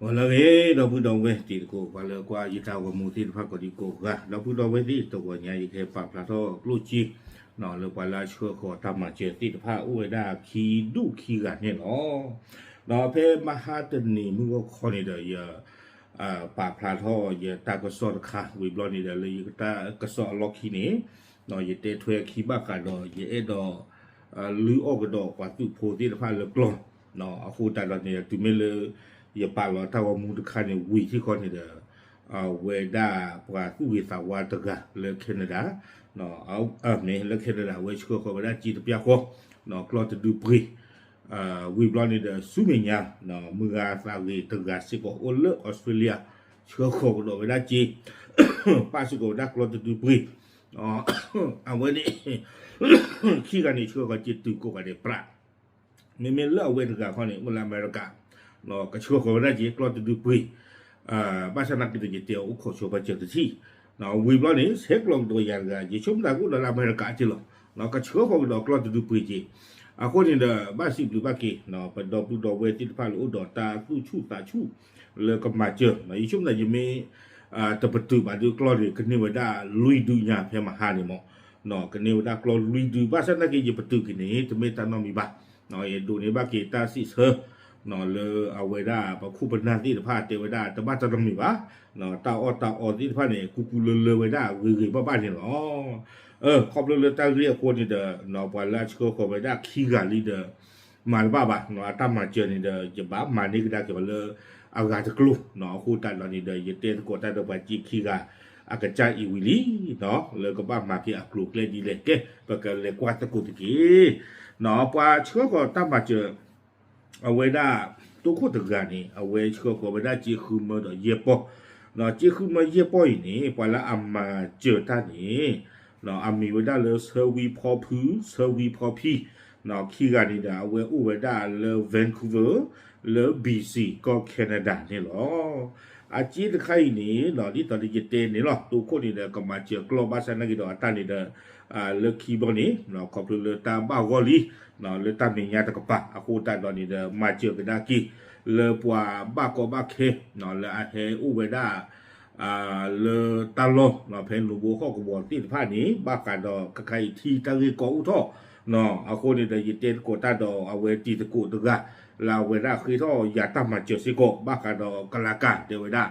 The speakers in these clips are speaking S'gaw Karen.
အိၣ်လၢအဂ့ၤ ဒီပုၢ်ဒီဝဲၢ်တံၤသကိး ပှၤလၢကွၢ်ယတၢ်ဂီၤမူသ့ၣ်တဖၣ်ကိးဒံကိးဂၤ ဒီပုၢ်ဒီဝဲၢ်သ့ၣ် တဂီၤညါ ယကဟဲပာ်ဖျါထီၣ်ကျိၣ်စ့ လၢပှၤလၢအဆှၢဃီၤတၢ်မၤစၢၤသ့ၣ်တဖၣ် အိၣ်ဝဲဒၣ်ခံဒူၣ်ခံဂၤန့ၣ်လီၤ. ဒီးဖဲမဟါတနံၤမုၢ်ဂီၢ်ခီန့ၣ်ဒီး ယ ပာ်ဖျါထီၣ်ယတၢ်ကစီၣ်တခါ ဝံၤဘျီန့ၣ်ဒီး လၢယတၢ်ကစီၣ်အလီၢ်ခံန့ၣ် ယတဲထွဲအခံဘၣ်ဃးဒီး ယအဲၣ်ဒိး လုၢ်အီၣ်ကဒီးပှၤသုးဖိသ့ၣ်တဖၣ်လၢကျီၢ် အဃိသတးဒီးန့ၣ် တုၤမ့ၢ်လၢ ယပာ်လီၤတၢ်ဂီၤမူတခါန့ၣ် ဝံၤထံၣ်ဃီန့ၣ်ဒီး အဝဲဒၣ်ပှၤသူၣ်ဂ့ၤသးဝါတဂၤလၢ Canada မ့ၢ်လၢ Canada အဝဲဆှၢဃီၤဝဲဒၣ်စ့တပျၢ်ဃီ ကျီၢ်တဒုပှ့ၤ ဝံၤဘျီန့ၣ်ဒီး ဆူမဲာ်ညါ မုၢ်ဂၤသးဂ့ၤတဂၤစ့ၢ်ကီးအိၣ်လၢ Australia ဆှၢဃီၤကဒီးဝဲဒၣ်စ့ ပာ်စ့ၢ်ကီးဝဲဒၣ်ကျီၢ်တဒုပှ့ၤ အဝဲန့ၣ် ခံဂၤန့ၣ် ဆှၢဃီၤစ့တုၤကိးဂၤဒဲးပြး မ့မ့ၢ်လၢအဝဲတဂၤခီန့ၣ် အိၣ်လၢအမဲရကၤ ကဆှၢဃီၤဝဲဒၣ်က့ၤကျီၢ်တဒုပှ့ၤ ဘၣ်ဆၣ်သနာ်က့ဒီး ယတဲအီၤအိၣ်ခိးဆှၢပှၤစၢၤတထံၣ် ဝံၤဘျီန့ၣ် ဆဲးကျိးကဒီးယၤတဂၤ ယဆိကမိၣ်သးကအိၣ်ဒီးလၢအမဲရကၤက့ၤလီၤ ကဆှၢဃီၤကဒီးကျီၢ်တဒုပှ့ၤက့ၤ အဃိန့ၣ်ဒီး ဘၣ်စံးဘျုးဘၣ်က့ၤ ပဒီပုၢ်ဒီဝဲၢ်သ့ၣ်တဖၣ်လၢအိၣ်ဒီးတၢ်သူၣ်ဆူၣ်သးဆူၣ် လၢကမၤစၢၤ ယဆိကမိၣ်သးယမ့ၢ် တပတုာ်ဘၣ်ဒုးကျီၢ်န့ၣ် ကန့ၢ်ဝဲဒၣ်လွံၢ်ဒုညါဖဲမဟါန့ၣ်မး ကန့ၢ်ဝဲဒၣ်ကျီၢ်လွံၢ်ဒု ဘၣ်ဆၣ်သနာ်က့ ယပတုာ်က့ၤန့ၣ် တမ့ၢ်တၢ်နီတမံၤဘၣ် ယဒိးန့ၢ်ဘၣ်က့ၤတၢ်စံးဆၢ လၢအဝဲဒၣ်ပခိၣ်ပနၢ်သ့ၣ်တဖၣ်တဲဝဲဒၣ် တဘၣ်တၢ်နီတမံၤဘၣ် တၢ်အီၣ်တၢ်အီသ့ၣ်တဖၣ်န့ၣ် ကူကူလၢလၢဝဲဒၣ်ဂ့ၤဂ့ၤဘၣ်ဘၣ်န့ၣ်လီၤ. ခီဖျိလၢတၢ်ဂ့ၢ်အဃိန့ၣ်ဒီး ပှၤလၢအဆှၢဃီၤဝဲဒၣ်ခံဂၤလံဒီး မၤတဘၣ်ဘၣ် အတၢ်မၤစၢၤန့ၣ်ဒီး ယဘၣ်မၤန့ၢ်ကဒါက့ၤအီၤလၢ အဂၤတကျိၤ အဃိသတးဒီးန့ၣ်ဒီး ယတဲသကိးတၢ်ဒီးပှၤစ့ခံဂၤ အကစၢ်အံၤဝံၤလံ လၢကဘၣ်မၤက့ၤအကျိၤကျဲဒ်လဲၣ် ကဲ ပကလဲၤကွၢ်သကိးတက့ၢ်. ပှၤဆှၢဃီၤတၢ်မၤစၢၤ အဝဲဒၣ် တိခိၣ်တဂၤန့ၣ် အဝဲဆှၢဃီၤဝဲဒၣ်စ့ဃုမၢဒီးယဲၢ်ပီၢ် စ့ဃုမၢယဲၢ်ပီၢ်အံၤန့ၣ် ပှၤလၢအမၤစၢၤတၢ်န့ၣ် အမံၤဝဲဒၣ်လၢ ဆၢဝံဖီဖု ဆၢဝံဖီဖံ ခံဂၤန့ၣ်ဒီး အဝဲအိၣ်ဝဲဒၣ်လၢ Vancouver လၢ B C ကီၢ် Canada န့ၣ်လီၤ. အစ့တခါအံၤန့ၣ် ဒ်သိးဒီးယတဲန့ၣ်လီၤ တိခိၣ်န့ၣ်ဒီး ကမၤစၢၤကျီၢ်ဘၣ်ဆၣ်သနာ်က့ဒီးအတၢ်န့ၣ်ဒီး လၢခံဘျီန့ၣ် ခီဖျိလၢတၢ်ဘၣ်ဂီၢ်လံ လၢတၢ်မဲာ်ညါတကပၤ အဃိသတးဒီးန့ၣ်ဒီး မၤစၢၤကဒါက့ၤ လၢပှၤဘၣ်ကီဘၣ်ခဲ လၢအဟဲအိၣ်ဝဲဒၣ် လၢတၢ်လီၢ် ဖဲနိၣ်ဘိဟီၣ်ကဝီၤသ့ၣ်တဖၣ်န့ၣ် ဘၣ်ဃးဒီးခဲခါအံၤထံတၢ်ဂ့ၢ်ကီအိၣ်ထီၣ် အဃိန့ၣ်ဒီး ယတဲသကိးတၢ်ဒီးအဝဲတံၤသကိးတဂၤ လၢအဝဲဒၣ်ဃ့ထီၣ်ယၤတၢ်မၤစၢၤစ့ၢ်ကီး ဘၣ်ဃးဒီးကလၤကၤတဲဝဲဒၣ်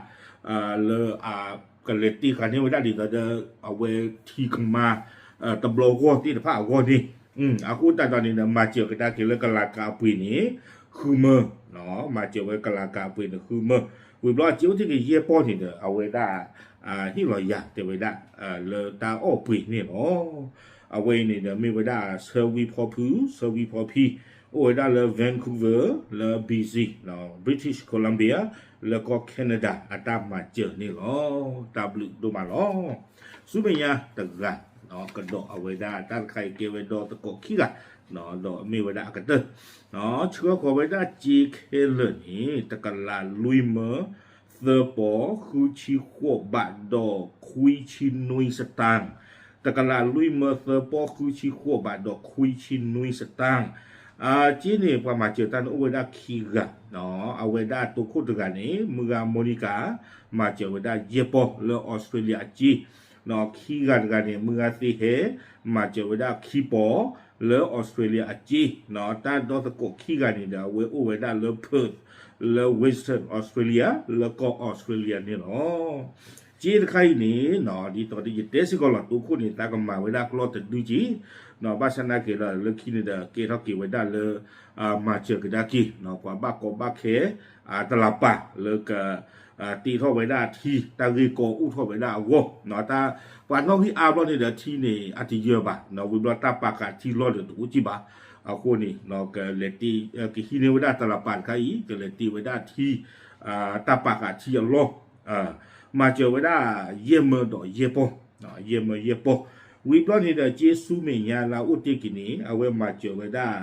လၢ ကလဲၤတ့ၢ်ဃာ်န့ၢ်ဝဲဒၣ်ဒ်သိးဒီး အဝဲထံကမါ တဘျီဂီၢ်သ့ၣ်တဖၣ်အဂီၢ်န့ၣ် အဃိသတးဒီးန့ၣ်ဒီး မၤစၢၤကဒါက့ၤလၢကလၤကၤအပှ့ၤန့ၣ် ဃုမၢ မၤစၢၤဝဲကလၤကၤအပှ့ၤန့ၣ် ဃုမၢ ဝံၤဘျီအစ့အိၣ်တ့ၢ်က့ၤယဲၢ်ပီၢ်န့ၣ်ဒီး အဝဲဒၣ် ဟ့ၣ်လီၤယၤတဲဝဲဒၣ် လၢတၢ်အီၣ်ပှ့ၤန့ၣ်လီၤ. အဝဲအံၤန့ၣ်ဒီးမ့ၢ်ဝဲဒၣ် ဆၢဝံဖီဖု ဆၢဝံဖီဖံ အိၣ်ဝဲဒၣ်လၢ Vancouver လၢ B C British Columbia လၢကီၢ် Canada အတၢ်မၤစၢၤန့ၣ်လီၤ. တၢ်ဘျုးဒိၣ်မးလီၤ. ဆူမဲာ်ညါတဂၤ ကဒီးအဝဲဒၣ်တၢ်တခါအံၤကဲဝဲဒီသကိးခံဂၤ ဒီးမ့ၢ်ဝဲဒၣ်အကတၢၢ် ဆှၢဃီၤဝဲဒၣ်စ့ခဲလၢာ်န့ၣ် တကလးလွံၢ်မၢ သၢပီၢ် ဃုဆံဃိးဘးဒီးခွံဆံနွံစတၢၢ် တကလးလွံၢ်မၢသၢပီၢ် ဃုဆံဃိးဘးဒီးခွံဆံနွံစတၢၢ် အစ့န့ၣ် ပှၤမၤစၢၤတၢ်န့ၣ်အိၣ်ဝဲဒၣ်ခံဂၤ အဝဲဒၣ်တိခိၣ်တဂၤန့ၣ် မုၢ်ဂၤ Monica မၤစၢၤဝဲဒၣ်ယဲၢ်ပီၢ်လၢ Australia အစ့ ခံဂၤတဂၤန့ၣ် မုၢ်ဂၤသ့ဟဲ မၤစၢၤဝဲဒၣ်ခံပီၢ်လၢ Australia အစ့ တၢ်ဒီသကိးခံဂၤန့ၣ်ဒီး အဝဲအိၣ်ဝဲဒၣ်လၢ Perth လၢ Western Australia လၢကီၢ် Australia န့ၣ်လီၤ. စ့တခါအံၤန့ၣ် ဒ်သိးဒီးယတဲစ့ၢ်ကီးလီၤ တိခိၣ်န့ၣ် သးကမၤဝဲဒၣ်ကျီၢ်တဒုက့ ဘၣ်ဆၣ်သနာ်က့ဒီး လၢခံန့ၣ်ဒီး ကဲထီၣ်က့ၤဝဲဒၣ်လၢ မၤစၢၤကဒါက့ၤ ပှၤဘၣ်ကီဘၣ်ခဲ တလးပာ်လၢက တ့ထီၣ်ဝဲဒၣ်ထံ တၢ်ဂ့ၢ်ကီအိၣ်ထီၣ်ဝဲဒၣ်အဂီၢ် ပှၤနီၣ်ဂံၢ်အါဘျီန့ၣ်ဒီးထံန့ၣ် အတယၢၤဘၣ် ဝံၤဘျီတၢ်ပာ်ဃာ်ထံလီၢ်ဒီးတအိၣ်ကံၢ်ဘၣ် အဃိန့ၣ် ကလဲၤတ့ ကဟံးန့ၢ်ဝဲဒၣ်တလးပာ်တခါအံၤ ကလဲၤတ့ဝဲဒၣ်ထံ တၢ်ပာ်ဃာ်ထံအလီၢ် မၤစၢၤဝဲဒၣ်ယဲၢ်မၢဒီးယဲၢ်ပီၢ် ယဲၢ်မၢယဲၢ်ပီၢ် ဝံၤဘျီန့ၣ်ဒီး စ့ဆူမဲာ်ညါလၢအအိၣ်တ့ၢ်က့ၤန့ၣ် အဝဲမၤစၢၤဝဲဒၣ်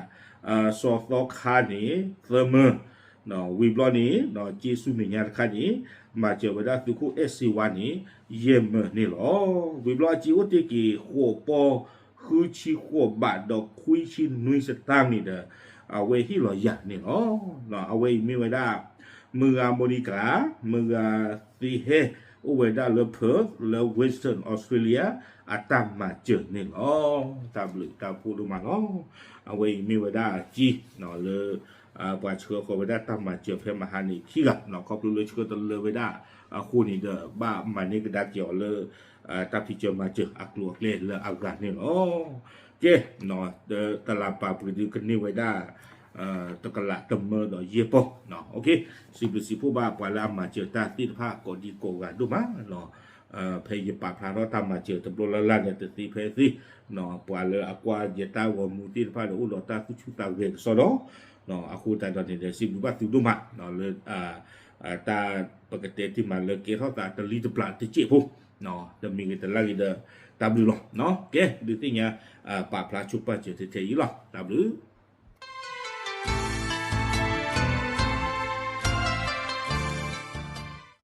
စီၤသီခါန့ၣ် သၢမၢ ဝံၤဘျီန့ၣ် စ့ဆူမဲာ်ညါတခါန့ၣ် မၤစၢၤဝဲဒၣ်သုးခိၣ်အဲၣ်စ့ဝါန့ၣ် ယဲၢ်မၢန့ၣ်လီၤ. ဝံၤဘျီအစ့အိၣ်တ့ၢ်က့ၤ ဃိးပီၢ် ဃုဆံဃိးဘးဒီးခွံဆံနွံစတၢၢ်န့ၣ်ဒီး အဝဲဟ့ၣ်လီၤယၤန့ၣ်လီၤ. အဝဲအံၤမ့ၢ်ဝဲဒၣ် မုၢ်ဂၤ Monica မုၢ်ဂၤသ့ဟဲ အိၣ်ဝဲဒၣ်လၢ Perth လၢ Western Australia အတၢ်မၤစၢၤန့ၣ်လီၤ. တၢ်ဘျုးတၢ်ဖှိၣ်ဒိၣ်မးလီၤ. အဝဲအံၤမ့ၢ်ဝဲဒၣ်အကၠံ လၢ ပှၤဆှၢဃီၤဝဲဒၣ်တၢ်မၤစၢၤဖဲမဟါန့ၣ်ခံဂၤ ခီဖျိလၢဆှၢတလၢဝဲဒၣ်အဃိန့ၣ်ဒီး ဘၣ်မၤန့ၢ်ကဒါက့ၤအီၤလၢ တၢ်ဖံးစၢၤမၤစၢၤအကျိၤအကျဲလၢအဂၤန့ၣ်လီၤ. ကဲ တလးပာ်ပှ့ၤဒုကန့ၢ်ဝဲဒၣ် တကလးတမၢဒီးယဲၢ်ပီၢ်, စံးဘျုးစံးဖှိၣ်ဘၣ်ပှၤလၢအမၤစၢၤတၢ်သ့ၣ်တဖၣ်ကိးဒံကိးဂၤဒိၣ်မး, ဖဲယပာ်ဖျါထီၣ်တၢ်မၤစၢၤတဘျီလၢ်လၢ်န့ၣ် တသ့ဖဲသ့, ပှၤလၢအကွၢ်ယတၢ်ဂီၤမူသ့ၣ်တဖၣ်ဒီးအိၣ်ဒီးတၢ်သူၣ်ဆူၣ်သးဂဲၤကစီဒီ, အဃိသတးဒီးန့ၣ်ဒီး စံးဘျုးဘၣ်သုဒိၣ်မး လၢ တၢ်ပကတဲတ့ၢ်မးလၢကဲထီၣ်သးတလံတပျၢ်တစဲးဖိ, တမံၤဂ့ၤတလါဂ့ၤဒီး တၢ်ဘျုးလီၤ. ကဲ ဒုးသ့ၣ်ညါ ပာ်ဖျါဆိပာ်စၢၤထဲထဲအံၤလီၤ. တၢ်ဘျုး